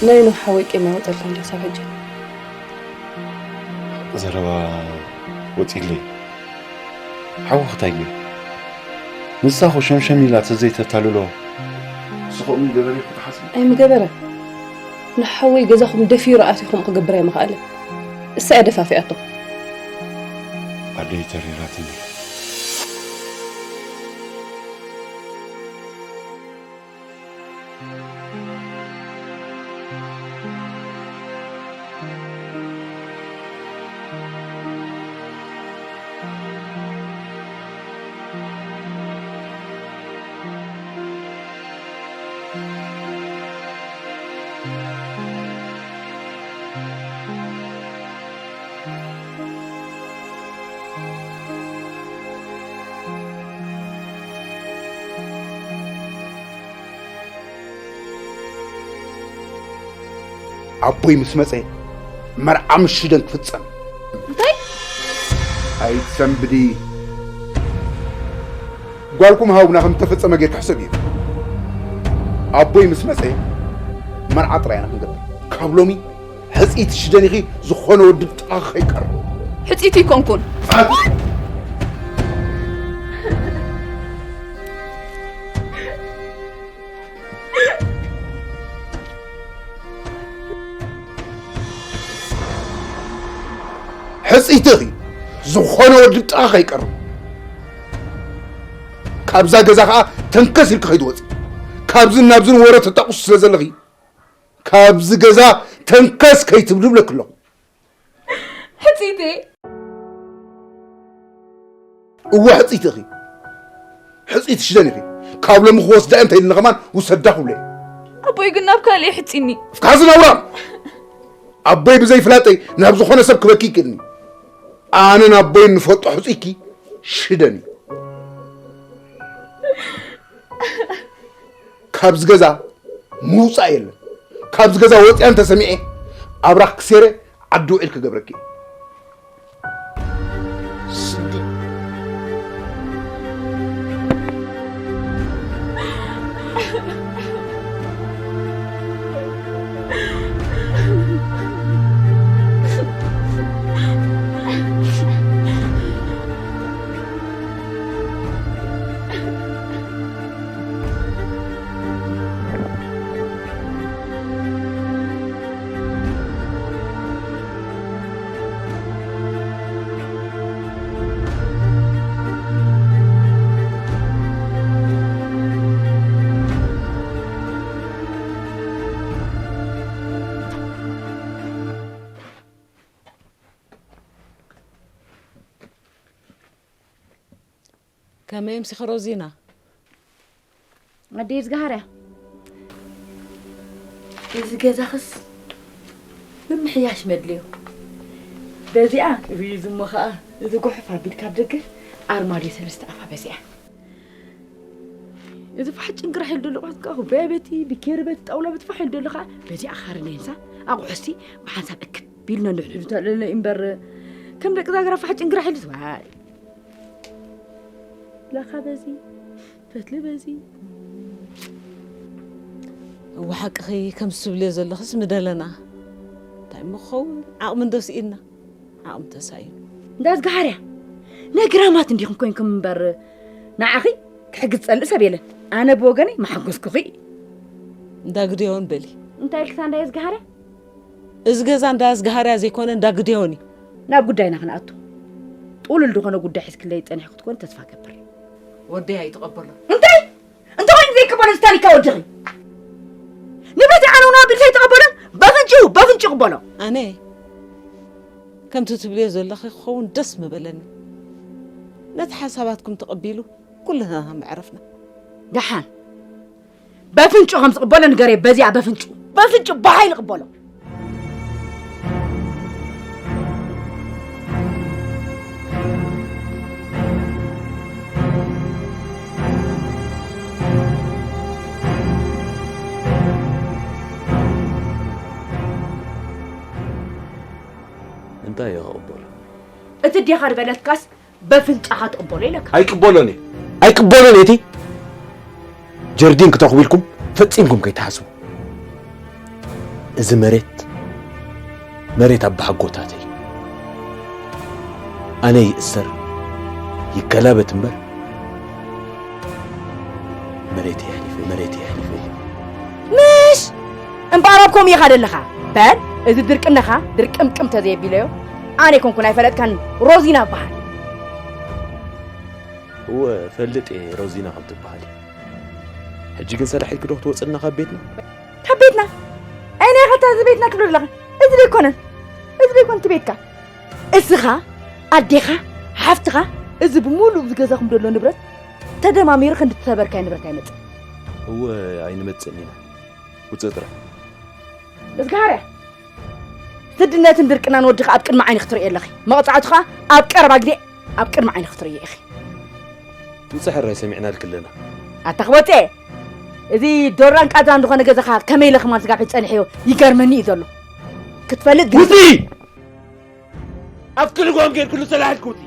ናይ ኖህ ሓወይ ቂም ኣይወፀልካን ድዩ ክሳብ ሕጂ? ዘረባ ወፂለይ። ሓወኽታይ ገይሩ? ንሳኹ ሸምሸም ኢላ ተዘይተታልሎ፣ ንስኹ እምኒ ገበረ ክትሓስቢ? ኣይምገበረ። ንሓወይ ገዛኹም ደፊሩ ኣትዩ ከምኡ ክገብር ኣይምኽኣለን። እሳ እያ ደፋፊኣቶ። ኣደይ ተሪራትኒ። ኣቦይ ምስ መጸ መርዓ ምስ ሽደን ክፍጸም። እንታይ? ኣይትሰንብዲ። ጓልኩም ሃቡና ከም ዝተፈጸመ ጌርካ ሕሰብ እዩ። ኣቦይ ምስ መጸ መርዓ ጥራይ ኢና ክንገብር። ካብ ሎሚ ሕጽይቲ ሽደን ኢኺ፣ ዝኾነ ወዲ ብጥቓኺ ከይቀርብ። ሕጽይቲ ኣይኮንኩን። ሕጽይቲ ኢኺ፣ ዝኾነ ወዲ ብጥቓኺ ከይቀርብ። ካብዛ ገዛ ኸኣ ተንከስ ኢልኪ ከይትወጺ። ካብዝን ናብዝን ወረ ተጣቑሲ ስለ ዘለኺ፣ ካብዚ ገዛ ተንከስ ከይትብሊ እብለኪ ኣለኹ። ሕጽይቲ። እወ፣ ሕጽይቲ ኢኺ። ሕጽይቲ ሽደን ኢኺ። ካብ ሎሚ ክወስዳ እየ እንተ ኢልኒ ከማን ውሰዳ ክብሎ እየ። ኣቦይ ግን ናብ ካልእ ይሕጽኒ። እፍካዚ ነውራም። ኣቦይ ብዘይፍላጠይ ናብ ዝኾነ ሰብ ክበኪ ይክእልኒ። ኣነን ኣቦይን ንፈልጦ ሕጽይኪ ሽደን እዩ። ካብዚ ገዛ ምውጻእ የለን። ካብዚ ገዛ ወጽያ እንተሰሚዐ ኣብራኽ ክሴረ ዓዲ ውዒል ክገብረኪ። ስዲ። ከመይ ኣምሲኺ ሮዚና? ኣደይ ዝገሃርያ፣ እዚ ገዛኽስ ምምሕያሽ መድልዮ። በዚኣ፣ እዚ እሞ ኸኣ፣ እዚ ጉሕፍ ኣቢልካ ኣብ ደገ ኣርማድዮ ሰለስተ ኣፋ በዚኣ። እዚ ፋሕ ጭንግራሕ ኢሉ ዘሎ ቁሕት ከኣ፣ በበቲ፣ ብኬርበቲ፣ ጣውላ በቲ ፋሕ ኢሉ ዘሎ ኸኣ፣ በዚኣ ኻርኔንሳ፣ ኣቑሑስቲ ብሓንሳብ እክብ ኢሉ ነንሕድሕዱ ተልዕሎ እምበር፣ ከም ደቂ ዛገራ ፋሕ ጭንግራሕ ኢሉ፣ ዋይ። ለኻ በዚ፣ ፈትሊ በዚ። እወ፣ ሓቅኺ፣ ከምዚ ትብልዮ ዘለኽስ ምደለና። እንታይ እሞ ክኸውን? ዓቕሚ እንዶ ስኢንና። ዓቕሚ ተሳኢኑ። እንዳ ዝገሃርያ፣ ነግራማት እንዲኹም ኮንኩም እምበር፣ ንዓኺ ክሕግዝ ዝጸልእ ሰብ የለን። ኣነ ብወገነይ መሓጎስኩኺ። እንዳ ግደዮን በሊ። እንታይ ኢልክታ እንዳ ዝገሃርያ? እዚ ገዛ እንዳ ዝገሃርያ ዘይኮነ እንዳ ግደዮን እዩ። ናብ ጉዳይና ክንኣቱ። ጥሉል ዝኾነ ጉዳይ ሒዝክለይ ጸኒሕኩ ክትኮን ተስፋ ገብር። ወደይ ኣይትቐበሎ። እንታይ? እንተኾይኑ ዘይቅበሎ እዚ ታኒካ ወድኺ። ንብረተይ ዓነውነው ኣቢሉ ዘይተቐበሎን በፍንጭኡ፣ በፍንጭኡ ቅበሎ። ኣነ ከምቲ ትብልዮ ዘለኺ ክኸውን ደስ ምበለኒ። ነቲ ሓሳባትኩም ተቐቢሉ ኩልና ምዕረፍና። ደሓን በፍንጭኡ ከም ዝቕበሎ ንገርዮ፣ በዚኣ በፍንጭኡ፣ በፍንጭኡ ብሓይሊ ቅበሎ። እንታይ እየ ክቕበሎ? እቲ ዴኻ ዝበለትካስ በፍንጫኻ ትቕበሎ ኢለካ። ኣይቅበሎን እየ። ኣይቅበሎን እየ። እቲ ጀርዲን ክትረኽቡ ኢልኩም ፈጺምኩም ከይትሓስቡ። እዚ መሬት፣ መሬት ኣባሓጎታተይ እዩ። ኣነ ይእሰር ይገላበት እምበር፣ መሬት የሕሊፈ መሬት የሕሊፈ። ምሽ እምበኣር ኣብ ከምኡ ኢኻ ደለኻ። በል፣ እዚ ድርቅነኻ ድርቅምቅም ተዘየቢለዮ፣ ኣነ ኣይኮንኩን ኣይፈለጥካን። ሮዚና እበሃል። እወ፣ ፈልጥ እየ ሮዚና ከም ትበሃል። ሕጂ ግን ሰላሕ ኢልኪ ዶ ክትወፅና ካብ ቤትና? ካብ ቤትና? ኣይናይ ኸታ እዚ ቤትና ክብሎ ኣለኻ? እዚ ደይኮነን፣ እዚ ደይኮን እቲ ቤትካ። እስኻ፣ ኣዴኻ፣ ሓፍትኻ፣ እዚ ብምሉእ ኣብዚ ገዛኹም ዘሎ ንብረት ተደማሚሩ ክንዲ ተበርካይ ንብረት ኣይመጽእ። እወ፣ ኣይንመጽእን ኢና። ውጽእ ጥራሕ። እዝግሃርያ፣ ስድነትን ድርቅናን ወድኻ ኣብ ቅድሚ ዓይኒ ክትርእዮ ኣለኺ። መቕጻዕቱ ኸኣ ኣብ ቀረባ ግዜ ኣብ ቅድሚ ዓይኒ ክትርእዮ ኢኺ። ውጽእ ሕራይ ሰሚዕናልኪ ኣለና። ኣታ ክወጽእ፣ እዚ ዶራን ቃዛን ዝኾነ ገዛኻ ከመይ ኢለ ክማን ስጋብ ሕጂ ጸኒሐዮ ይገርመኒ እዩ ዘሎ። ክትፈልጥ ግን ውጽእ! ኣፍኪ ልጓም ጌርክሉ ሰላሕ ኢልኪ ውጺ።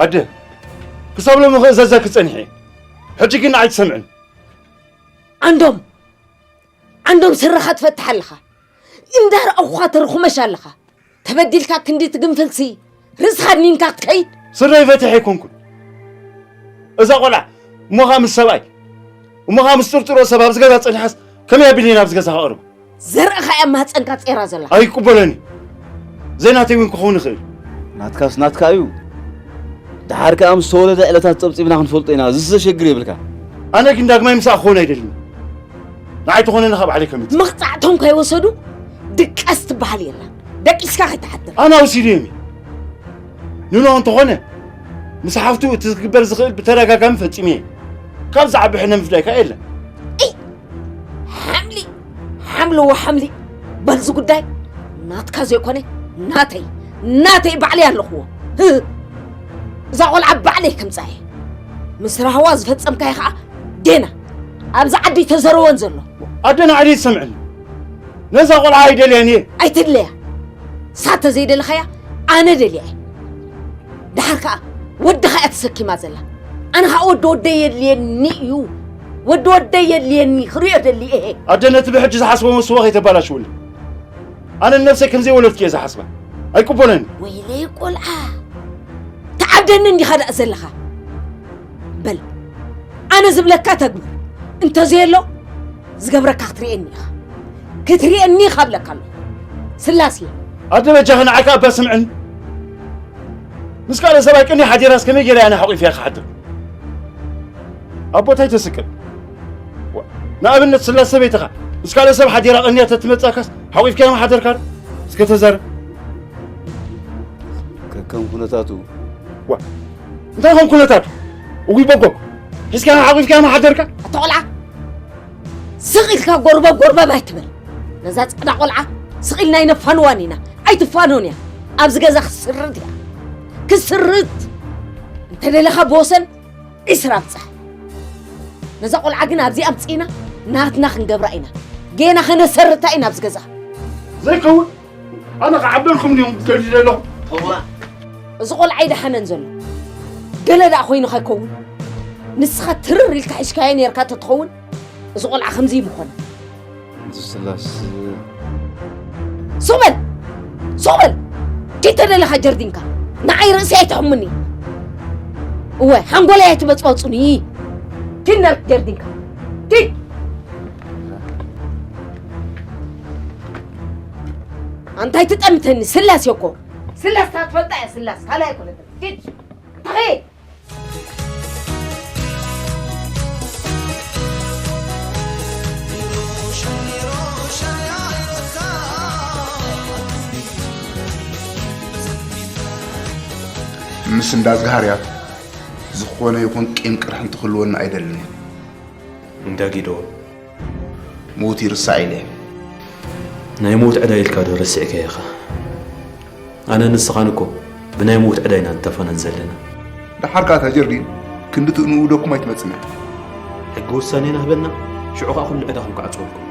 ኣደ፣ ክሳብ ሎሚ ክእዘዘኪ ጸኒሐ። ሕጂ ግን ኣይትሰምዕን። ዓንዶም፣ ዓንዶም ስረኻ ትፈትሕ ኣለኻ። እንዳረኣኹኻ ተርኹመሽ ኣለኻ። ተበዲልካ ክንዲ ትግንፍልሲ፣ ርእስኻ ኣድኒንካ ክትከይድ። ስረይ ፈቲሐ ኣይኮንኩን። እዛ ቆልዓ፣ እሞኻ ምስ ሰብኣይ፣ እሞኻ ምስ ጥርጥሮ ሰብ ኣብዚ ገዛ ጸኒሓስ፣ ከመይ ኣቢለ ኢና ኣብዚ ገዛ ከቕርባ? ዘርእኻ እያ ማህጸንካ ጼራ ዘላ። ኣይቅበሎን እዩ። ዘይናተይ እውን ክኸውን ይኽእል። ናትካስ ናትካ እዩ። ደሓር ከኣ ምስ ተወለደ ዕለታት ጸብጺብና ክንፈልጦ ኢና። እዚ ዘሸግር የብልካ። ኣነ ግን ዳግማይ ምሳኣ ክኸውን ኣይደልን። ንዓይ ተኾነ ንኻ ባዕለይ ከምጽእ። መቕጻዕቶም ከይወሰዱ ድቀስ ትበሃል የላን። ደቂስካ ከይትሓድር። ኣነ ኣውሲድዮም እየ። ንኖ እንተኾነ፣ ምስ ሓፍቱ እቲ ክግበር ዝኽእል ብተደጋጋሚ ፈጺመ እየ። ካብ ዝዓቢ ሕነ ምፍዳይ ከኣ የለን። እይ! ሓምሊ! ሓምሊ ወሓምሊ! በልዚ ጉዳይ ናትካ ዘይኮነ፣ ናተይ፣ ናተይ ባዕለይ ኣለኽዎ። ህ! እዛ ቆልዓ ባዕለይ ከምጻ እየ። ምስ ራህዋ ዝፈጸምካዮ ኸኣ ጌና ኣብዚ ዓዲ ተዘረወን ዘሎ። ኣደ ንዓዲ ትሰምዕኒ። ነዛ ቆልዓ ኣይደልያን እየ። ኣይትድለያ። ሳተ ዘይደለኻያ ኣነ ደልያ እየ። ደሓር ከኣ ወድኻ እያ ተሰኪማ ዘላ። ኣነ ኸኣ ወዲ ወደይ የድልየኒ እዩ። ወዲ ወደይ የድልየኒ፣ ክርእዮ ደሊ እየ። ኣደ ነቲ ብሕጂ ዝሓስቦ መስቦ ከይተባላሽውኒ። ኣነ ንነብሰይ ከም ዘይወለድኪ እየ ዝሓስባ። ኣይቅበሎን። ወይለይ ቆልዓ። ትዓብደኒ እንዲኻ ደኣ ዘለኻ። በል፣ ኣነ ዝብለካ ተግብር። እንተዘየሎ፣ ዝገብረካ ክትርእየኒ ኢኻ። ክትርእየኒ ኢኻ እብለካ ኣለኹ። ስላሴ። ኣደ በጃኺ ንዓይ ከኣ እባ ስምዕኒ። ምስ ካልእ ሰብኣይ ቅንያ ሓዲራስ ከመይ ገይራ እያ ንሓቑፍያ ክሓድር? ኣብ ቦታይ ተስቅል። ዋ፣ ንኣብነት ስላሴ ሰበይትኻ ምስ ካልእ ሰብ ሓዲራ ቅንያ ተትመጻካስ ሓቑፍካያ ምሓደርካ ዶ? እስከ ተዛረብ። ከከም ኩነታቱ። ዋ፣ እንታይ ከም ኩነታቱ? እጉይ በጎ። ሒዝካያ ሓቑፍካያ ምሓደርካ? ኣታ ቆልዓ፣ ስቕ ኢልካ ጎርበብ ጎርበብ ኣይትበል። ነዛ ጻዕዳ ቆልዓ ስቕ ኢልና ኣይነፋንዋን ኢና። ኣይትፋኖን እያ። ኣብዚ ገዛ ክስርት እያ። ክስርት። እንተደለኻ ብወሰን ዒስራ ኣብጻሕ። ነዛ ቆልዓ ግን ኣብዚ ኣምጺእና ናትና ክንገብራ ኢና። ጌና ከነሰርታ ኢና ኣብዚ ገዛ። ዘይከውን። ኣነ ክዓብደልኩም ድዮም ደልዩ ዘለኹ? እዋ። እዚ ቆልዓ ኣይደሓነን ዘሎ። ገለ ደኣ ኮይኑ ከይከውን። ንስኻ ትርር ኢልካ ሒዝካዮ ኔርካ ተትኸውን፣ እዚ ቆልዓ ከምዚ ይምኾነ። ዝስላስ። ሱቕ በል! ሱቕ በል! ኪድ ተደለኻ ጀርዲንካ። ንዓይ ርእሲ ኣይትሕሙኒ። እወ፣ ሓንጎለይ ኣይትበጽበጹኒ። ኪድ ናብ ጀርዲንካ። ኪድ! ኣንታይ ትጠምተኒ? ስላስ እኮ። ስላስ ታትፈልጣ እያ፣ ስላስ። ካልኣይ ኣይኮነትን። ኪድ! ተኸይ! ምስ እንዳ ዝግሃርያት ዝኾነ ይኹን ቂም ቅርሕንቲ ክህልወና ኣይደልን እየ። እንዳ ጊዶ ምዉት ይርሳዕ ኢለ እየ። ናይ ሞት ዕዳ ኢልካ ዶ ረሲዕካ ኢኻ? ኣነ ንስኻን እኮ ብናይ ሞት ዕዳ ኢና ንተፈነን ዘለና። ደሓር ከኣ እታ ጀርዲን ክንዲ ትእንኡ ደኩም ኣይትመጽና። ሕጊ ውሳኔና ህበና፣ ሽዑ ከኣ ኩሉ ዕዳኹም ክዓጽወልኩም።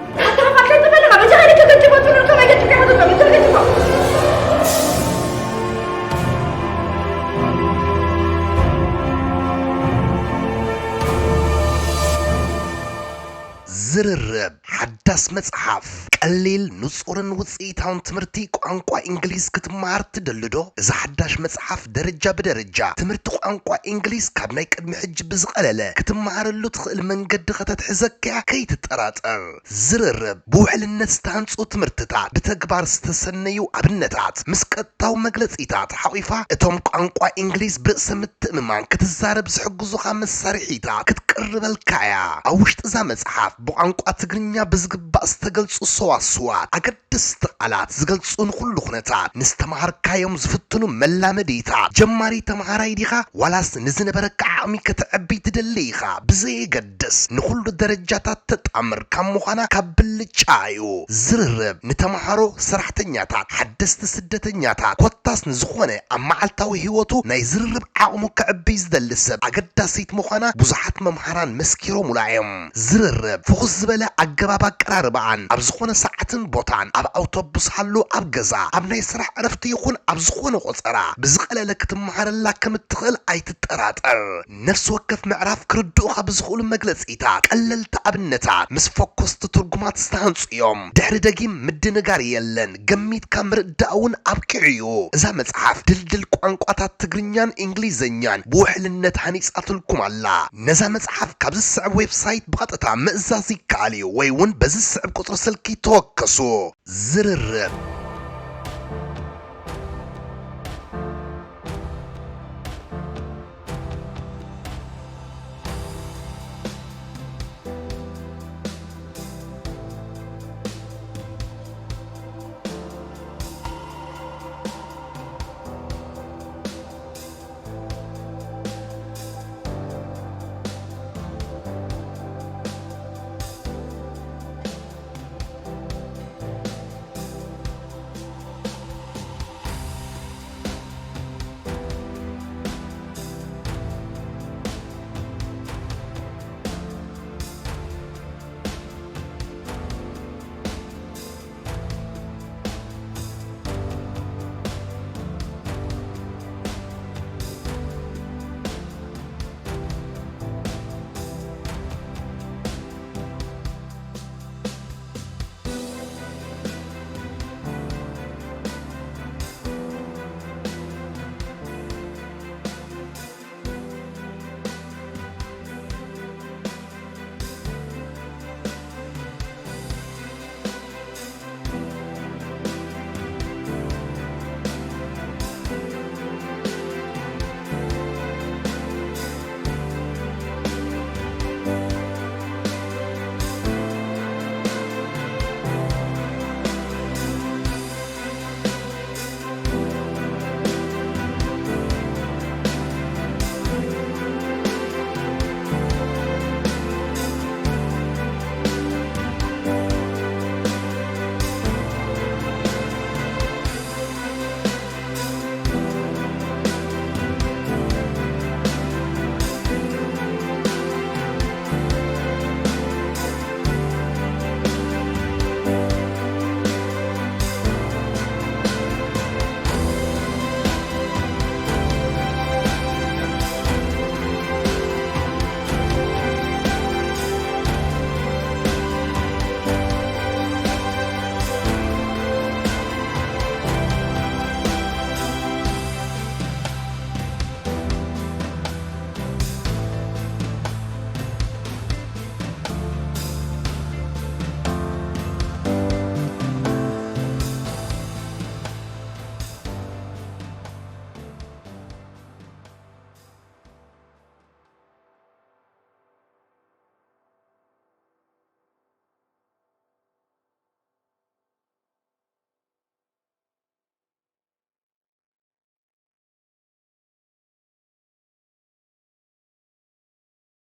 ዝርርብ ሓዳስ መጽሓፍ ቀሊል፣ ንጹርን ውጽኢታውን ትምህርቲ ቋንቋ እንግሊዝ ክትመሃር ትደሊ ዶ? እዛ ሓዳሽ መጽሓፍ ደረጃ ብደረጃ ትምህርቲ ቋንቋ እንግሊዝ ካብ ናይ ቅድሚ ሕጂ ብዝቐለለ ክትመሃረሉ ትኽእል መንገዲ ከተትሕዘካያ ከይትጠራጠር። ዝርርብ ብውሕልነት ዝተሃንጹ ትምህርትታት፣ ብተግባር ዝተሰነዩ ኣብነታት፣ ምስ ቀጥታዊ መግለጺታት ሓቒፋ እቶም ቋንቋ እንግሊዝ ብርእሰ ምትእምማን ክትዛረብ ዝሕግዙኻ መሳርሒታት ክትቅርበልካ እያ። ኣብ ውሽጢ እዛ መጽሓፍ ብቋንቋ ትግርኛ ብዝግባእ ዝተገልጹ ሰዋስዋት፣ ኣገደስቲ ቃላት ዝገልጹ ንኹሉ ኩነታት፣ ንዝተምሃርካዮም ዝፍትኑ መላመዲታት፣ ጀማሪ ተምሃራይ ዲኻ ዋላስ ንዝነበረካ ዓቕሚ ከተዕቢ ትደሊ ኢኻ ብዘየገድስ ንኹሉ ደረጃታት ተጣምር ካብ ምዃና ካብ ብልጫ እዩ። ዝርርብ ንተምሃሮ፣ ሰራሕተኛታት፣ ሓደስቲ ስደተኛታት፣ ኮታስ ንዝኾነ ኣብ መዓልታዊ ህይወቱ ናይ ዝርርብ ዓቕሙ ከዕብይ ዝደሊ ሰብ ኣገዳሲት ምዃና ብዙሓት መምሃራን መስኪሮምላ እዮም። ዝርርብ ፍኹስ ዝበለ ኣገባብ ኣቀራርባኣን ኣብ ዝኾነ ሰዓትን ቦታን፣ ኣብ ኣውቶቡስ ሃሉ፣ ኣብ ገዛ፣ ኣብ ናይ ስራሕ ዕረፍቲ ይኹን ኣብ ዝኾነ ቆጸራ ብዝቐለለ ክትመሃረላ ከም እትኽእል ኣይትጠራጠር። ነፍሲ ወከፍ ምዕራፍ ክርድኡኻ ብዝኽእሉ መግለጺታት፣ ቀለልቲ ኣብነታት ምስ ፈኮስቲ ትርጉማት ዝተሃንጹ እዮም። ድሕሪ ደጊም ምድንጋር የለን፣ ገሚትካ ምርዳእ እውን ኣብቂዑ እዩ። እዛ መጽሓፍ ድልድል ቋንቋታት ትግርኛን እንግሊዝኛን ብውሕልነት ሃኒጻትልኩም ኣላ። ነዛ መጽሓፍ ካብ ዝስዕብ ዌብሳይት ብቐጥታ ምእዛዝ ይከኣል እዩ፣ ወይ እውን በዚ ዝስዕብ ቁጽሪ ስልኪ ተወከሱ። ዝርርብ